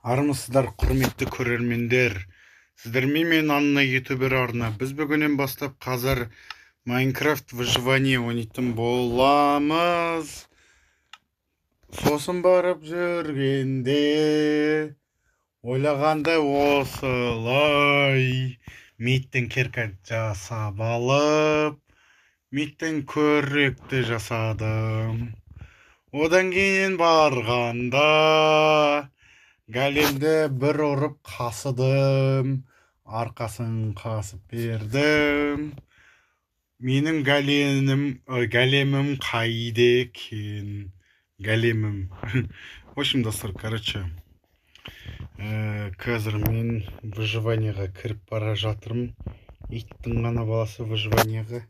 Армысыздар, құрметті көрермендер. Сіздермен мен Анна ютубер арна. Біз бүгіннен бастап қазір Майнкрафт выживание ойнайтын боламыз. Сосын барып жүргенде ойлағанда осылай миттен керка жасап алып, миттен көректі жасадым. Одан кейін барғанда големді бір ұрып қасыдым, арқасын қасып бердім. Менің големім қайда екен? Големім. В общем, достар, короче, қазір мен выживаниеға кіріп бара жатырмын. Иттің ғана баласы выживаниеға.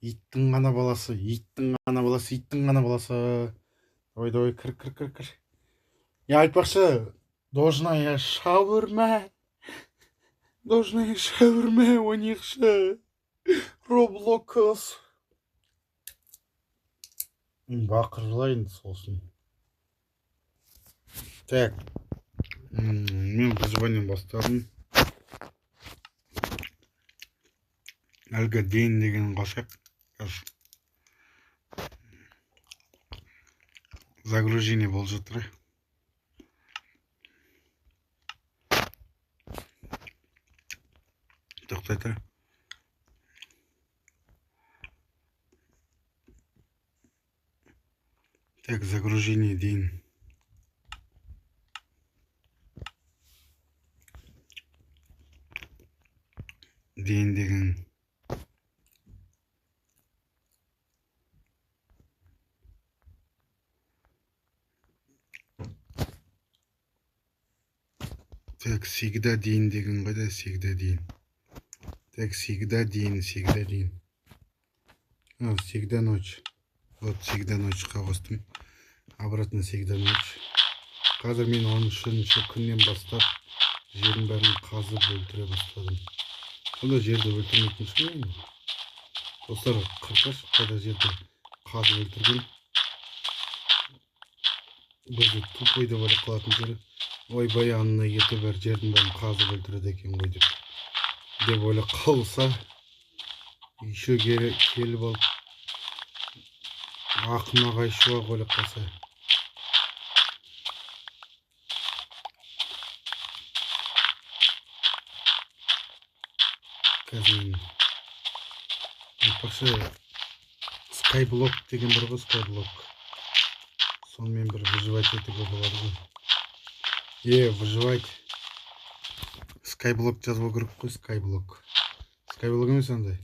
Иттің ғана баласы, иттің ғана баласы, иттің ғана баласы. Давай, давай, кір, кір, кір, кір. Я айтпақшы, должная шаурма. Должная шаурма ойнайықшы. Роблокс. Мен бақырып жылайын сосын. Так. Мен выживание бастадым. Әлгі дейін деген қосайық. Қазір загружение болып жатыр. Тоқтай тұр. Так, загружение дейін. Дейін деген. Так, всегда дейін деген қайда? Всегда дейін. Так, всегда дейін, всегда дейін. А, всегда ночь. Вот, всегда ночьқа қостым. Обратно всегда ночь. Қазір мен 13-ші күннен бастап жердің бәрін қазып өлтіре бастадым. Сонда жерді өлтірмейтін шығармын енді. Достар, қырқаш қайда жерді қазып өлтірген. Бізді тупой деп ойлап қалатын жері. Ойбай, анна ютубер жердің бәрін қазып өлтіреді екен ғой деп. Деп ойлап қалса, еще келіп алып ақымақ айшуақ ойлап қалса. Қазір мен айтпақшы, Skyblock деген бар ғой, Skyblock. Сонымен бір выживать етуге болады ғой. Выживать. Skyblock жазу керек қой, Skyblock. Skyblock емес андай.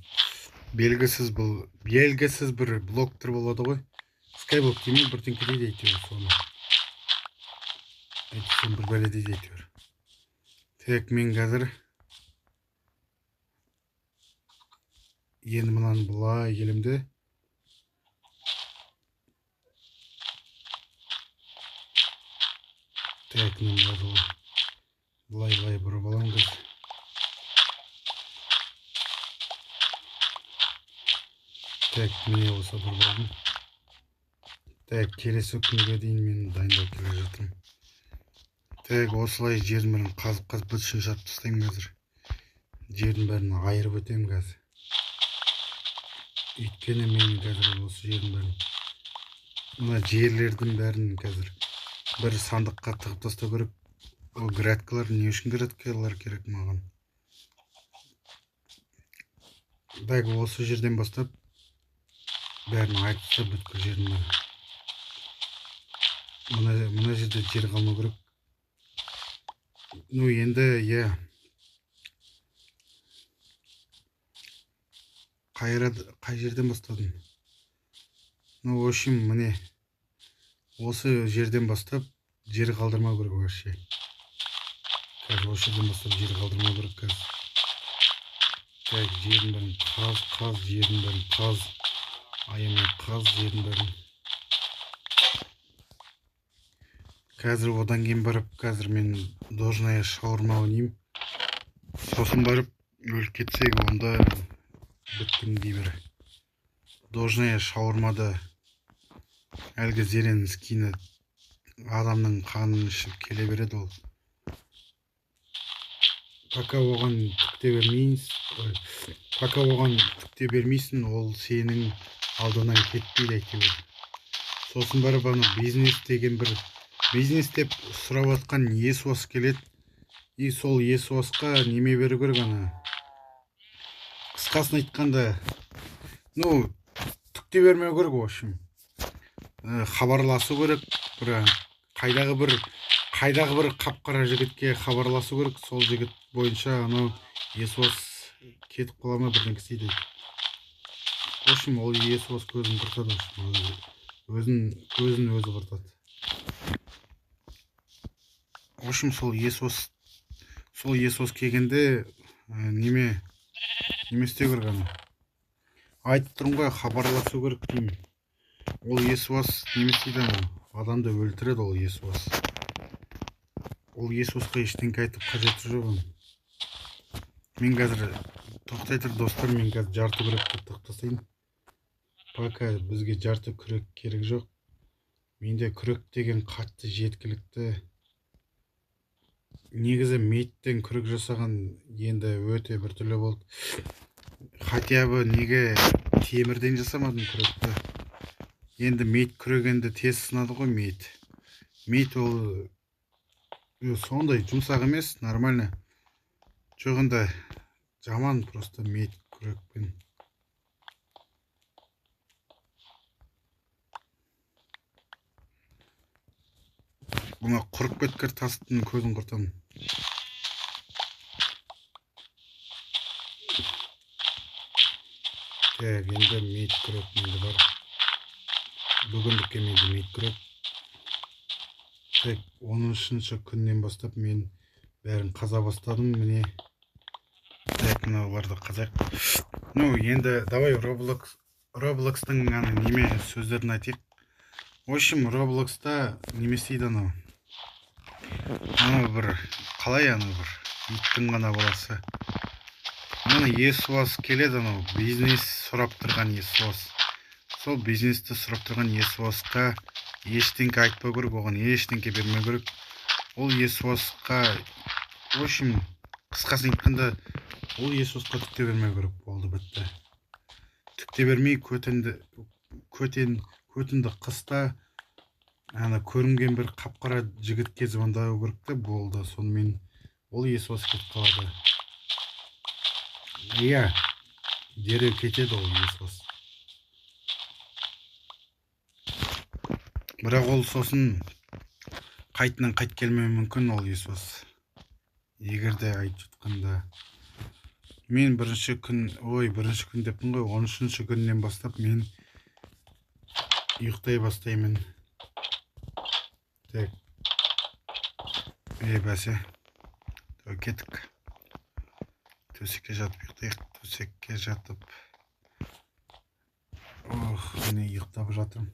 Белгісіз бұл, белгісіз бір блоктар болады ғой. Skyblock демей бірдеңке дейді әйтеуір соны. Әйтеуір бір бәле дейді әйтеуір. Так, мен қазір енді мынаны былай келемде. Так, мен былай былай бұрып аламын қазір. Так, міне осы бұрып алдым. Так, келесі күнге дейін мен дайындалып келе жатырмын. Так, осылай жердің бәрін қазып-қазып быт-шытын шығарып тастаймын қазір. Жердің бәрін айырып өтемін қазір. Өйткені мен қазір осы жердің бәрін, мына жерлердің бәрін қазір бір сандыққа тығып тастау керек. Ол грядкалар, не үшін грядкалар керек маған? Так, осы жерден бастап бәрін айырып тастап бүткіл жердің бәрін. Мына жерде жер қалмау керек. Ну, енді, иә. Қай жерден бастадым? Ну, в общем, міне. Осы жерден бастап жер қалдырмау керек вообще. Қазір осы жерден бастап жер қалдырмау керек қазір. Так, жердің бәрін қаз, қаз, жердің бәрін қаз. Аямай қаз жердің бәрін. Қазір одан кейін барып, қазір мен должная шаурма ойнаймын. Сосын барып өліп кетсек, онда біттің дей бер. Должная шаурмада әлгі Зеренің скині адамның қанын ішіп келе береді ол. Пока оған түк те бермейсің, пока оған түк те бермейсің, ол сенің алдынан кетпейді әйтеуір. Сосын барып ана бизнес деген бір бизнес деп сұрап жатқан Есуас келеді. И сол Есуасқа неме беру керек ана. Қысқасын айтқанда, ну, түк те бермеу керек, в общем. Хабарласу керек, бір қайдағы бір қап-қара жігітке хабарласу керек. Сол жігіт бойынша анау Есуас кетіп қала ма, бірдеңке істейді. В общем, ол Есуас көзін құртады, в общем, өзін көзін өзі құртады. В общем, сол Есуас келгенде неме істеу керек ана. Айтып тұрмын ғой, хабарласу керек деймін. Ол Есуас неме істейді анау, адамды өлтіреді ол Есуас. Ол Есуасқа ештеңке айтып қажеті жоқ оның. Мен қазір тоқтай тұр, достар, мен қазір жарты күректі тығып тастайын. Пока бізге жарты күрек керек жоқ. Менде күрек деген қатты жеткілікті. Негізі мейттен күрек жасаған енді өте біртүрлі болды. Хотя бы неге темірден жасамадым күректі? Енді мейт күрек енді тез сынады ғой мейт. Мейт ол сондай жұмсақ емес, нормально. Жоқ енді жаман просто мейт күрекпен. Бұны құрып кеткір тастың көзін құртамын. Так, енді мейт күрек менде бар. Бүгіндікке менде мейт күрек. Так, 13-ші күннен бастап мен бәрін қаза бастадым. Міне. Так, мыналарды қазайық. Ну, енді давай Roblox'тың ана неме сөздерін айтайық. В общем, Roblox'та неме істейді анау? Анау бір, қалай анау бір, иттің ғана баласы. Мына Есуас келеді анау, бизнес сұрап тұрған Есуас. Сол бизнесті сұрап тұрған Есуасқа ештеңке айтпау керек, оған ештеңке бермеу керек. Ол Есуасқа, в общем, қысқасын айтқанда, ол Есуасқа түк те бермеу керек, болды, бітті. Түк те бермей көтінді қыста ана көрінген бір қап-қара жігітке звондау керек те болды. Сонымен ол Есуас кетіп қалады. Иә, дереу кетеді ол Есуас. Бірақ ол сосын қайтынан қайт келмеуі мүмкін ол Есуас. Егер де айтып жатқанда мен бірінші күн, ой, бірінші күн деппін ғой, 13-ші күннен бастап мен ұйықтай бастаймын. Так. Ей, бәсе. Кеттік. Төсекке жатып ұйықтайық. Төсекке жатып. Ох, міне ұйықтап жатырмын.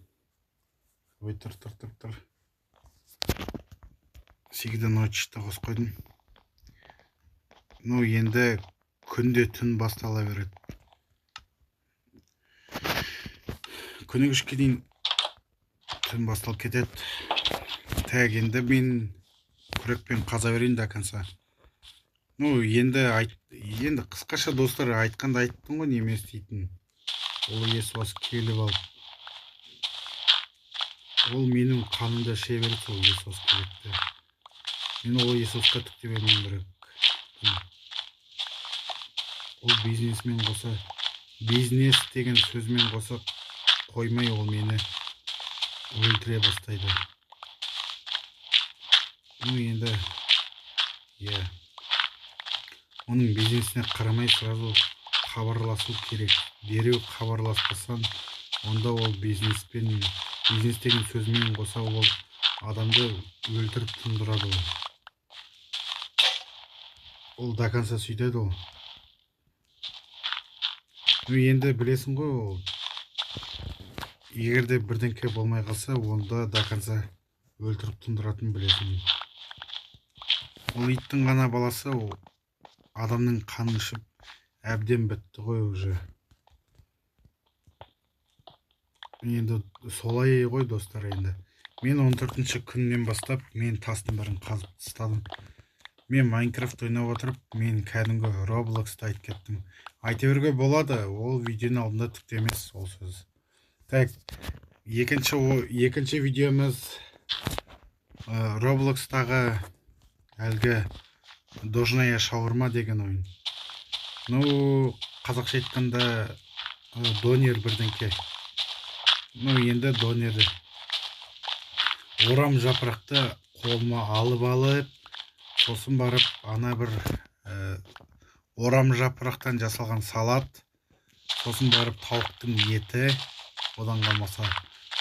Ой, тұр, тұр, тұр, тұр. 8-ден ночь-ті қосып қойдым. Ну, енді күнде түн бастала береді. Күні кешке дейін түн басталып кетеді. Так, енді мен күрекпен қаза берейін до конца. Ну, енді енді қысқаша достар айтқанда айттым ғой неме істейтінін. Ол Есуас келіп алып. Ол менің қанымды іше береді, сол Есуас келеді. Мен ол Есуасқа түк те бермеуім керек. Ол бизнесмен қоса, бизнес деген сөзмен қоса қоймай ол мені өлтіре бастайды. Ну, енді, иә, оның бизнесіне қарамай сразу хабарласу керек. Дереу хабарласпасаң, онда ол бизнеспен, бизнес деген сөзмен қоса ол адамды өлтіріп тындырады ол. Ол до конца сөйтеді ол. Ну, енді білесің ғой ол. Егер де бірдеңке болмай қалса, онда до конца өлтіріп тындыратын білесің. Ол иттің ғана баласы, ол адамның қанын ішіп әбден бітті ғой уже. Енді солай ғой достар енді. Мен 14-ші күннен бастап мен тастың бәрін қазып тастадым. Мен Майнкрафт ойнап отырып, мен кәдімгі Роблоксты айтып кеттім. Айта беруге болады, ол видеоның алдында түкте емес ол сөз. Так, екінші видеомыз Роблокстағы әлгі Дожная шаурма деген ойын. Ну, қазақша айтқанда донер бірдеңке. Ну, енді донерді орам жапырақты қолыма алып, сосын барып ана бір орам жапырақтан жасалған салат, сосын барып тауықтың еті, одан қалмаса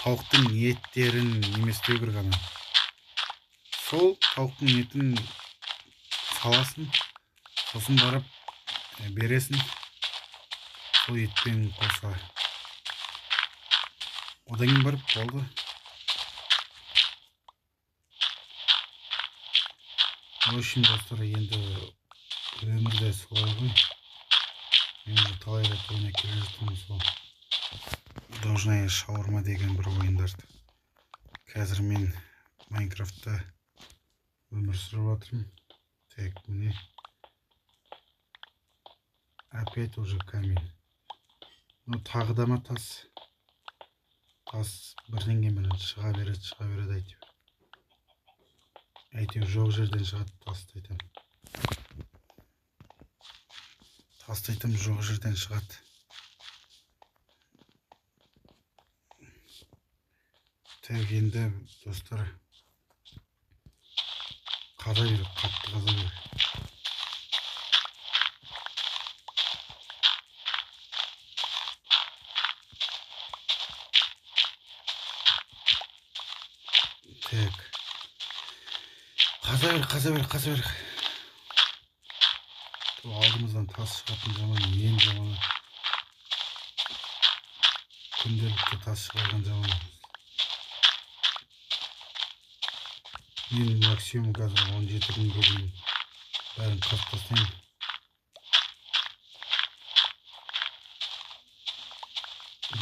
тауықтың еттерін неме істеу керек ана. Сол тауықтың етін саласың, сосын барып бересің сол етпен қоса. Одан кейін барып болды. В общем, достар, енді өмірде солай ғой. Мен уже талай рет ойнап келе жатырмын сол Дожная шаурма деген бір ойындарды. Қазір мен Майнкрафтта өмір сүріп жатырмын. Так, міне. Опять уже камень. Ну, тағы да ма тас? Тас бірдеңе міне шыға береді, шыға береді әйтеуір. Әйтеуір жоқ жерден шығады тасты айтамын. Тасты айтамын, жоқ жерден шығады. Так, енді достар қаза бер, қатты қаза бер. Так. Қаза бер, қаза бер, қаза бер. Алдымыздан тас шығатын жаман, ең жаманы. Күнделікті тас шығарған жаман. Мен максимум қазір 17 күнге дейін бәрін қазып тастаймын.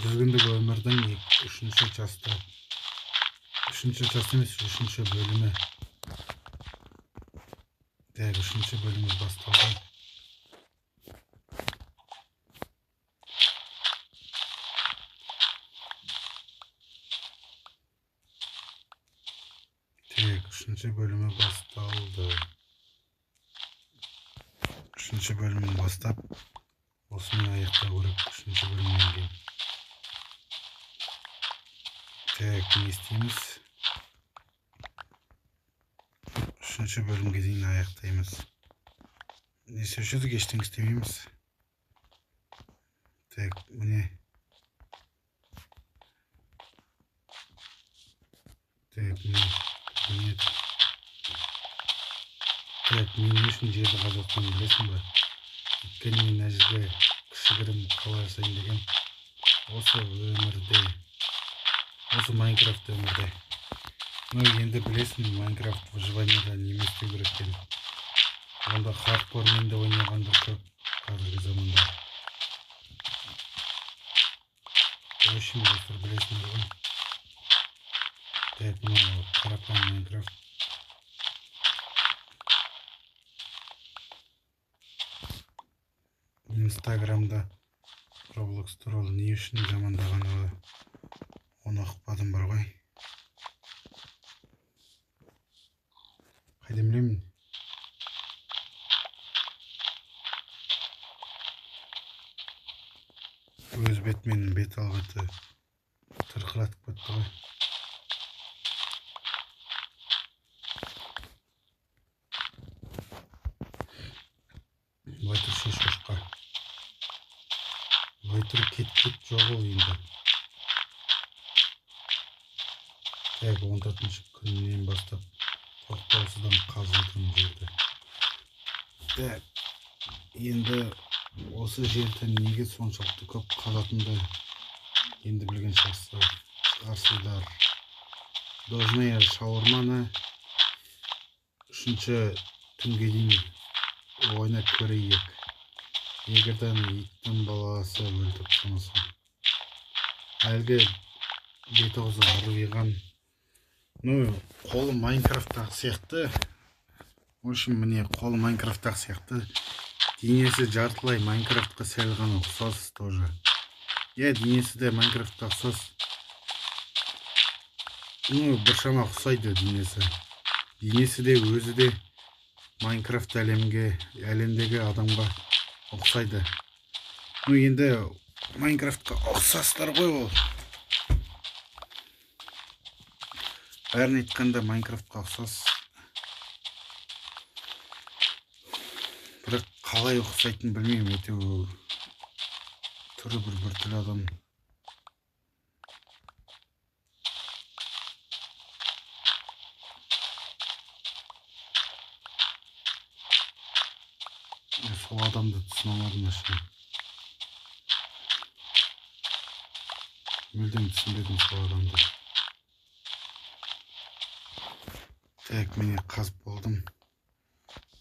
Жүз күндік өмірдің үшінші часты. Үшінші часты емес, үшінші бөлімі. Так, үшінші бөлімі басталды. Так, үшінші бөлімі басталды. Үшінші бөлімін бастап, осымен аяқтау керек үшінші бөлімнен кейін. Так, не істейміз? Үшінші бөлімге дейін аяқтаймыз. Не істеуші едік, ештеңе істемейміз. Так, міне. Так, міне. Міне. Так, мен не үшін жерді қазып жатқанымды білесің бе? Өйткені мен мына жерге кішігірім қала жасайын деген осы өмірде, осы Майнкрафт өмірде. Ну, енді білесің, Майнкрафт выживаниеда неме істеу керек екенін. Онда хардкормен де ойнағандар көп қазіргі заманда. В общем, достар, білесіңдер ғой. Так, мынау қарапайым Майнкрафт. Инстаграмда Roblox туралы не үшін жамандағаны оны ұқпадым бар ғой. Қайдан білемін? Өз бетімен бет алғаты тырқыратып кетті ғой. Былай тұр, шеш шошқа. Былай тұр, кет, кет, жоғал енді. Так, 14-ші күннен бастап тоқтаусыздан қазып отырмын жерді. Так, енді осы жерді неге соншалықты көп қазатынды енді білген шығарсыздар. Дожная шаурманы үшінші түнге дейін ойнап көрейік. Егерден иттің баласы өлтіріп тастамаса. Әлгі бет аузы ырбиған. Ну, қолы Майнкрафттағы сияқты В общем, міне қол Майнкрафттағы сияқты. Денесі жартылай Майнкрафтқа сәл ғана ұқсас тоже. Иә, денесі де Майнкрафтқа ұқсас. Ну, біршама ұқсайды денесі. Денесі де өзі де Майнкрафт әлемдегі адамға ұқсайды. Ну, енді Майнкрафтқа ұқсастар ғой ол. Бәрін айтқанда Майнкрафтқа ұқсас. Бірақ қалай ұқсайтынын білмеймін, әйтеуір түрі бір түрлі адам. Сол адамды түсіне алмадым вообще. Мүлдем түсінбедім сол адамды. Так, міне қазып болдым.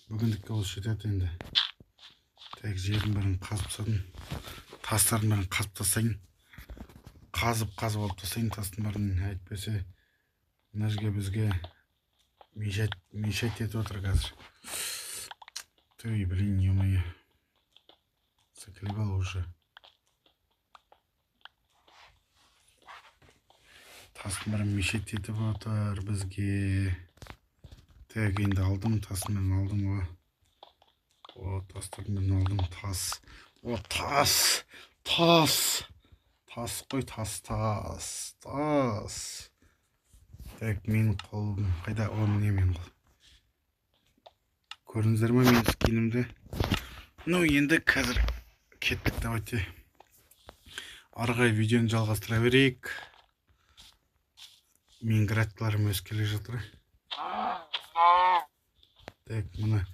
Бүгіндікке ол жетеді енді. Так, жердің бәрін қазып тастадым. Тастардың бәрін қазып тастайын. Қазып алып тастайын тастың бәрін, әйтпесе мына жерге бізге мешать етіп отыр қазір. Ты, блин, ё-моё. Заколебал уже. Тастың бәрін мешать етіп отыр бізге. Так, енді алдым, тастың бәрін алдым ғой. О, тастардың бәрін алдым, тас. О, тас, тас. Тас қой, тас, тас, тас. Так, менің қолым қайда? О, міне менің қолым. Көрдіңіздер ме менің скинімді? Ну, енді қазір кеттік, давайте. Ары қарай видеоны жалғастыра берейік. Менің градталарым өсіп келе жатыр. Так, мына.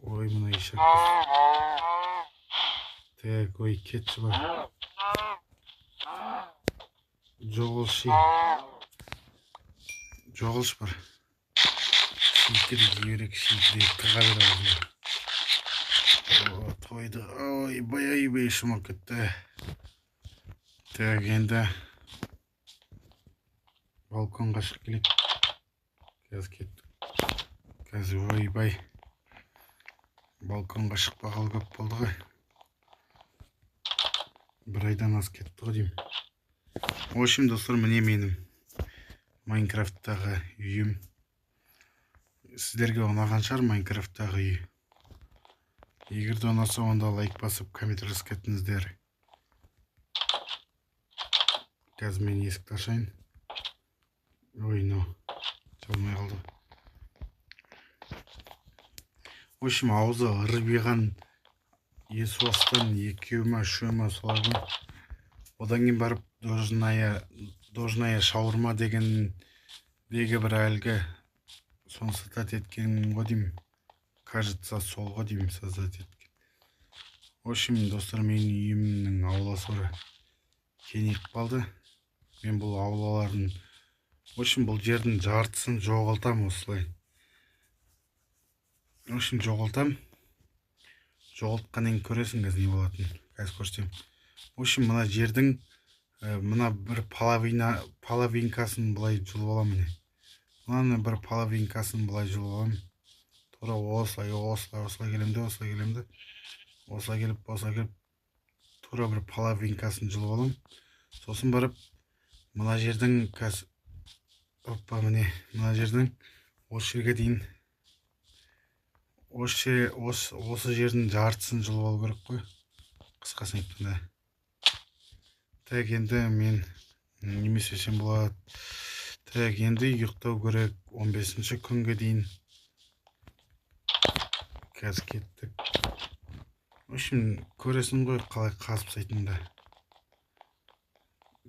Ой, мына ешек. Так, ой, кетші бар. Жоғалшы. Жоғалшы бар. Шикір жіберек, шикір тыға бер аузына. О, тойды. Ой, бай, ой, ішім ауырып кетті. Так, енді балконға шығып келейік. Қазір кеттік. Қазір, ойбай. Балконға шықпағалы көп болды ғой. Бір айдан аз кетті ғой деймін. В общем, достар, міне менің Майнкрафттағы үйім. Сіздерге ұнаған шығар Майнкрафттағы үй. Егер де ұнаса, онда лайк басып, комментарий жазып кетіңіздер. Қазір мен есікті ашайын. Ой, мынау жабылмай қалды. В общем, аузы ырбиған Есуастан екеу ма, үшеу ма солардың. Одан кейін барып дожная шаурма дегендегі бір әлгі соны создать еткен ғой деймін. Кажется, сол ғой деймін создать еткен. В общем, достар, менің үйімнің ауласы бір кеңейіп қалды. Мен бұл аулалардың, в общем, бұл жердің жартысын жоғалтам осылай. В общем, жоғалтам. Жоғалтқаннан кейін көресің қазір не болатынын. Қазір көрсетемін. В общем, мына жердің, мына бір половинкасын былай жұлып аламын міне. Мынаны бір половинкасын былай жұлып аламын. Тура осылай, осылай, осылай келемін де, осылай келемін де. Осылай келіп, осылай келіп, тура бір половинкасын жұлып аламын. Сосын барып мына жердің қазір, опа, міне, мына жердің осы жерге дейін, осы жердің жартысын жұлып алу керек қой. Қысқасын айтқанда. Так, енді мен неме істесем болады? Так, енді ұйықтау керек 15-ші күнге дейін. Қазір кеттік. В общем, көресің ғой қалай қазып тастайтыныңды.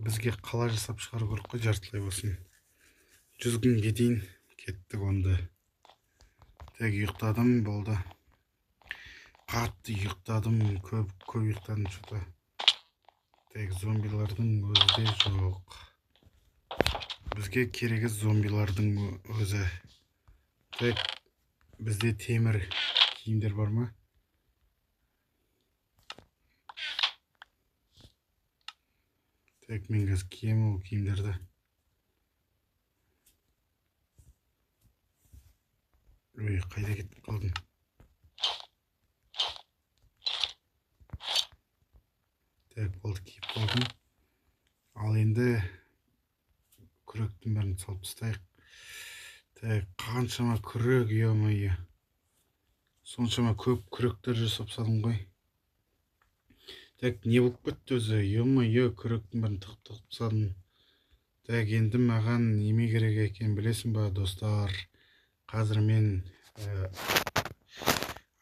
Бізге қала жасап шығару керек қой, жартылай болсын. 100 күнге дейін кеттік онда. Так, ұйықтадым, болды. Қатты ұйықтадым, көп, көп ұйықтадым что-то. Так, зомбилардың өзі де жоқ. Бізге керегі зомбилардың өзі. Так, бізде темір киімдер бар ма? Так, мен қазір киемін ол киімдерді. Ой, қайда кетіп қалдың? Так, болды, киіп болдым. Ал енді күректің бәрін салып тастайық. Так, қаншама күрек, ё-моё. Соншама көп күректер жасап тастадым ғой. Так, не болып кетті өзі? Ё-моё, күректің бәрін тығып тастадым. Так, енді маған неме керек екен білесің ба, достар? Қазір мен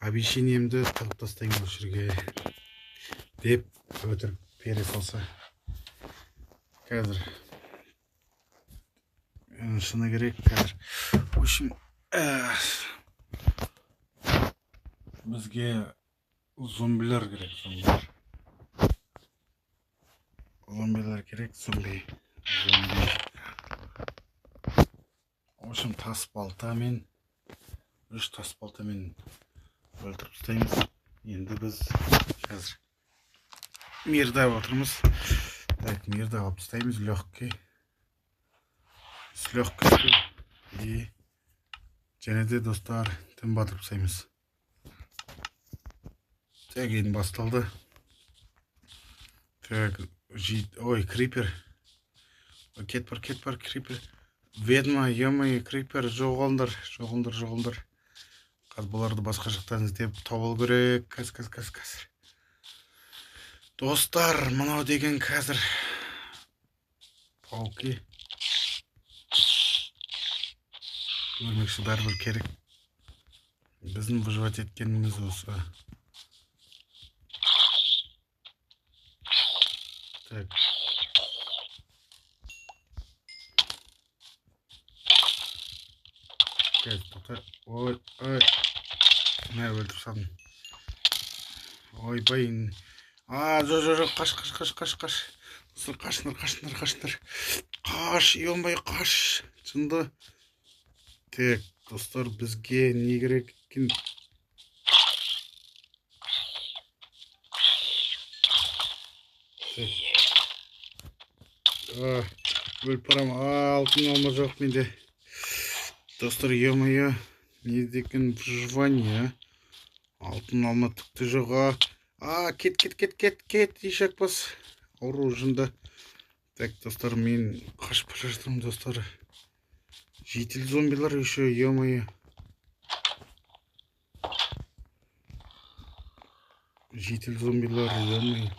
обещаниемді тығып тастаймын осы жерге деп өтірік бере салса. Қазір шыны керек қазір. В общем, бізге зомбилер керек, зомбилер. Зомбилер керек, зомби. Зомби. В общем, тас балтамен, 3 тас балтамен өлтіріп тастаймыз. Енді біз қазір мирді отырмыз. Так, мирді алып тастаймыз легкий. С легкостью. И және де, достар, түн батырып тастаймыз. Так, енді басталды. Так, ой, крипер. Кет бар, кет бар, крипер. Ведьма, ё-моё, крипер, жоғалыңдар, жоғалыңдар, жоғалыңдар. Қазір бұларды басқа жақтан іздеп табу керек. Қазір, қазір, қазір, қазір. Достар, мынау деген қазір пауки. Өрмекші бәрібір керек. Біздің выживать еткеніміз осы. Так. Қазір тоқта. Ой, ой. Мә, өлтіріп салдым. Ойбай. А, жоқ, жоқ, жоқ, қаш, қаш, қаш, қаш, қаш. Достар, қашыңдар, қашыңдар, қашыңдар. Қаш, ё-моё, қаш. Жынды. Так, достар, бізге не керек екен? Так. Өліп барамын. Алтын алма жоқ менде. Достар, ё-моё, не деген выживание, а? Алтын алма түкті жоқ, а? А, кет, кет, кет, кет, кет, ешек бас. Ауру жынды. Так, достар, мен қашып бара жатырмын, достар. Житель зомбилар еще, ё-моё. Житель зомбилар, ё-моё.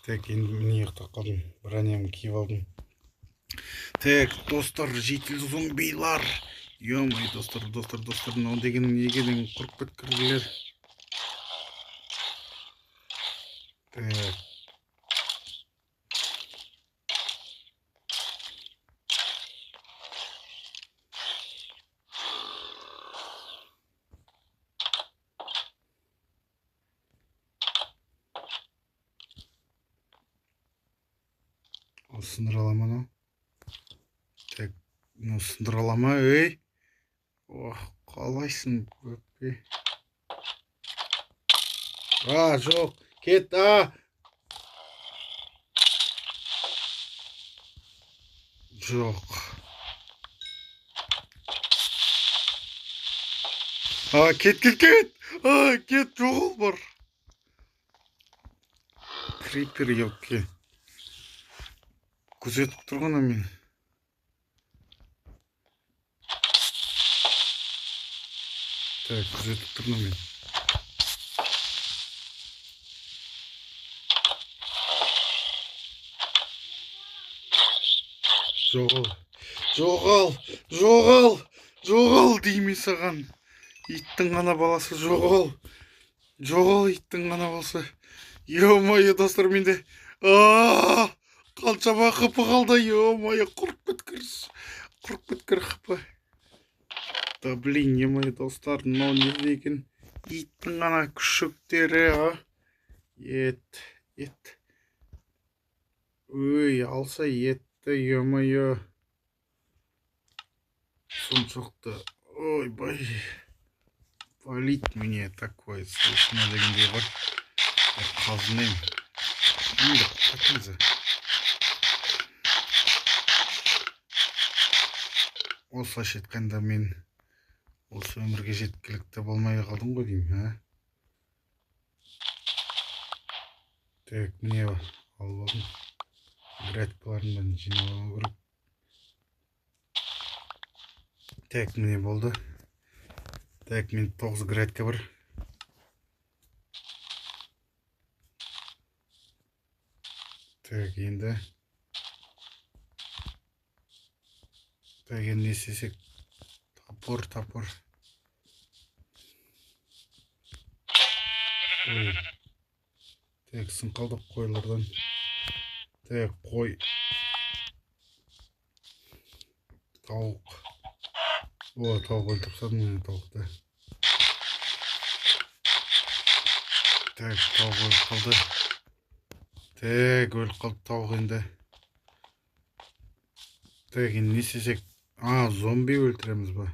Так, енді міне ұйықтап қалдым. Бронямды киіп алдым. Так, достар, житель зомбилар. Ё-моё, достар, достар, достар, мынау деген неге деген құрып кеткірлер. Так. Сындыра ала ма анау? Так, мынау сындыра ала ма, ей? Ох, қалайсың, өкпе. А, жоқ, кет, а! Жоқ. А, кет, кет, кет! А, кет, жоғал бар. Крипер, ёпке. Күзетіп тұрған мен. Так, күзетіп тұрмын мен. Жоғал, жоғал, жоғал, жоғал деймін саған. Иттің ғана баласы, жоғал. Жоғал иттің ғана баласы. Ё-моё, достар, менде. А-а-а! Қаншама хп қалды, ё-моё, құрып кеткір. Құрып кеткір хп. Да блин, ё-моё, достар, мынау не деген иттің ғана күшіктері, а? Ет, ет. Өй, алса етті, ё-моё. Соншалықты. Ойбай. Болит мне такое, слышно дегендей ғой. Қазынайым. Енді қайтыңыз. Осылайша айтқанда мен осы өмірге жеткілікті болмай қалдым ғой деймін, а? Так, міне алып алдым. Грядкаларын бәрін жинап алу керек. Так, міне болды. Так, мен 9 грядка бар. Так, енді. Так, енді не істесек? Топор, топор. Ой. Так, сын қалдық қойлардан. Так, қой. Тауық. О, тауық өлтіріп тастадым мен тауықты. Так, тауық өліп қалды. Так, өліп қалды тауық енді. Так, енді не істесек? А, зомби өлтіреміз ба?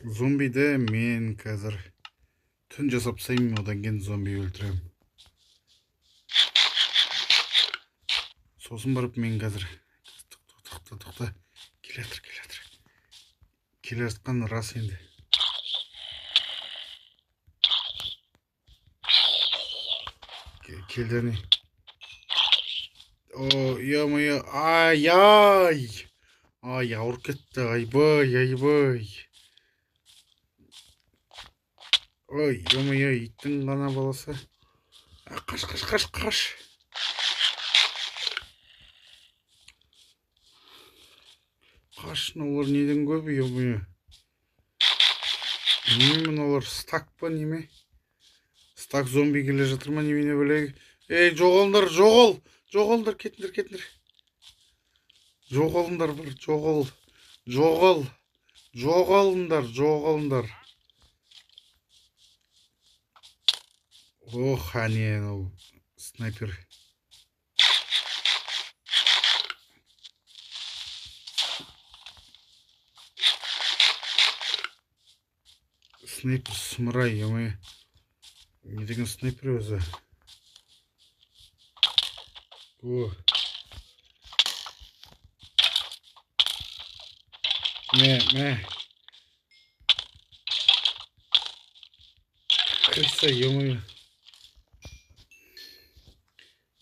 Зомбиді мен қазір түн жасап тастаймын, одан кейін зомби өлтіремін. Сосын барып мен қазір тоқта, тоқта, келе жатыр, келе жатыр. Келе жатқан рас енді. Келді әне. О, ё-моё, ай-ай! Ай, ауырып кетті, айбай, айбай. Ой, ё-моё, иттің ғана баласы. Қаш, қаш, қаш, қаш. Қаш, мыналар неден көп, ё-моё. Не мыналар, стак па, неме? Стак зомби келе жатыр ма, немене бөлек? Ей, жоғалыңдар, жоғал! Жоғалыңдар, кетіңдер, кетіңдер. Жоғалыңдар бір, жоғал. Жоғал. Жоғалыңдар, жоғалыңдар. Ох, әне, анау снайпер. Снайпер сұмырай, ё-моё. Не деген снайпер өзі? О. Мә, мә. Крыса, ё-моё.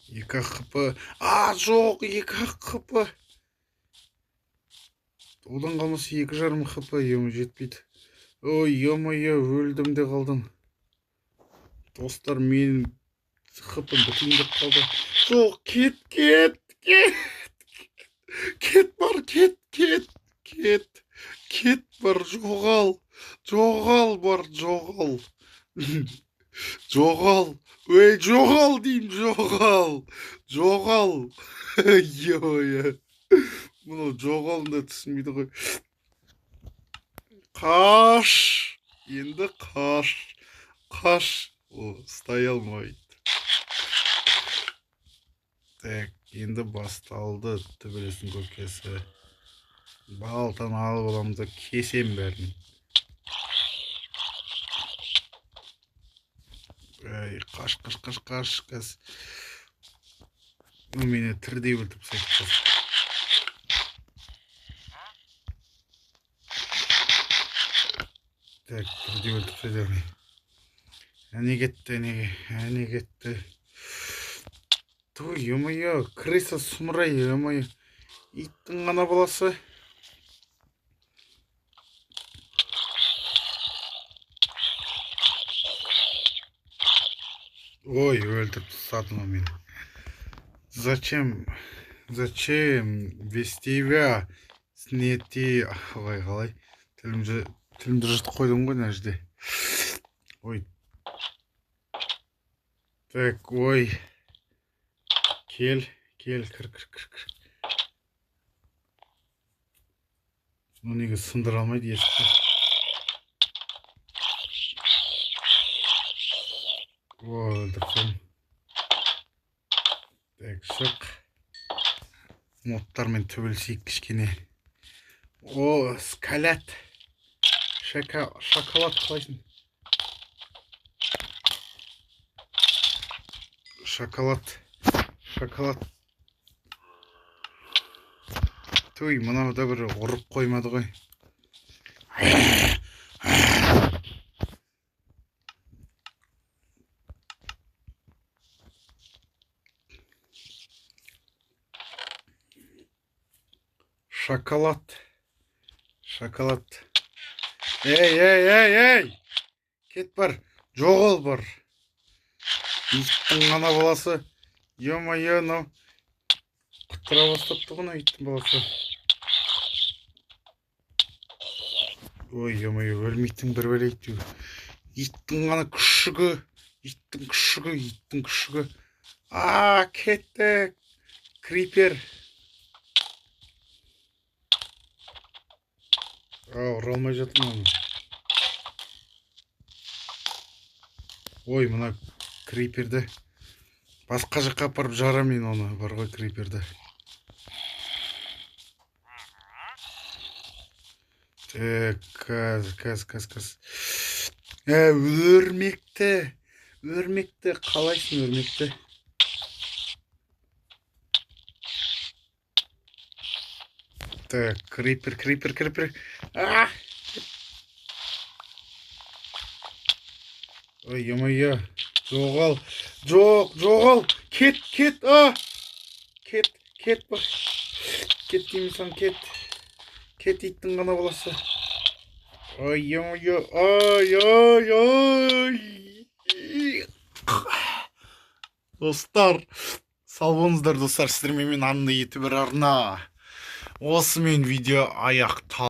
2 хп. А, жоқ, 2 хп. Одан қалмаса 2,5 хп, ё-моё, жетпейді. Ой, ё-моё, өлдім де қалдым. Достар, менің хпым бітейін деп қалды. Жоқ, кет, кет, кет. Кет бар, кет, кет, кет. Кет бар, жоғал. Жоғал бар, жоғал. Жоғал. Ей, жоғал деймін, жоғал. Жоғал. Ё-моё. Мынау жоғалын да түсінбейді ғой. Қаш. Енді қаш. Қаш. О, ұстай алмайды. Так, енді басталды төбелестің көкесі. Балтаны алып аламыз да кесем бәрін. Ей, қаш, қаш, қаш, қаш, қаз. Мені тірідей өлтіріп тастайды. Так, тірідей өлтіріп тастайды әне. Әне кетті, әне, әне кетті. Ой, ё-моё, крыса сұмырай, ё-моё. Иттің ғана баласы. Ой, өлтіріп тастады мынау мені. Зачем? Зачем вести тебя? Снети. Ой, қалай? Тілімді жұтып қойдым ғой мына жерде. Ой. Так, ой. Кел, кел, кір, кір, кір, кір. Мынау неге сындыра алмайды есікті? О, өлтіріп тастадым. Так, шық. Модтармен төбелесейік кішкене. О, скалят. Шоколад қалайсың? Шоколад. Шоколад. Туй, мынау да бір ұрып қоймады ғой. Шоколад. Шоколад. Ей, ей, ей, ей! Кет бар, жоғал бар. Иттің ғана баласы. Ё-моё, мынау құтыра бастапты ғой мына иттің баласы. Ой, ё-моё, өлмейтін бір бәле әйтеуір. Иттің ғана күшігі, иттің күшігі, иттің күшігі. А, кетті. Крипер. А, ұра алмай жатырмын оны. Ой, мына криперді басқа жаққа апарып жарам мен оны, бар ғой криперді. Так, қазір, қазір, қазір, қазір. Өрмекті, өрмекті, қалайсың өрмекті? Так, крипер, крипер, крипер. А! Ой, ё-моё. Жоғал, жоқ, жоғал. Кет, кет, а! Кет, кет, бар. Кет деймін саған, кет. Кет иттің ғана баласы. Ой, ё-моё, ой, ой, ой. Достар, сау болыңыздар, достар. Сіздермен мен Анна ютубер арна. Осымен видео аяқталды.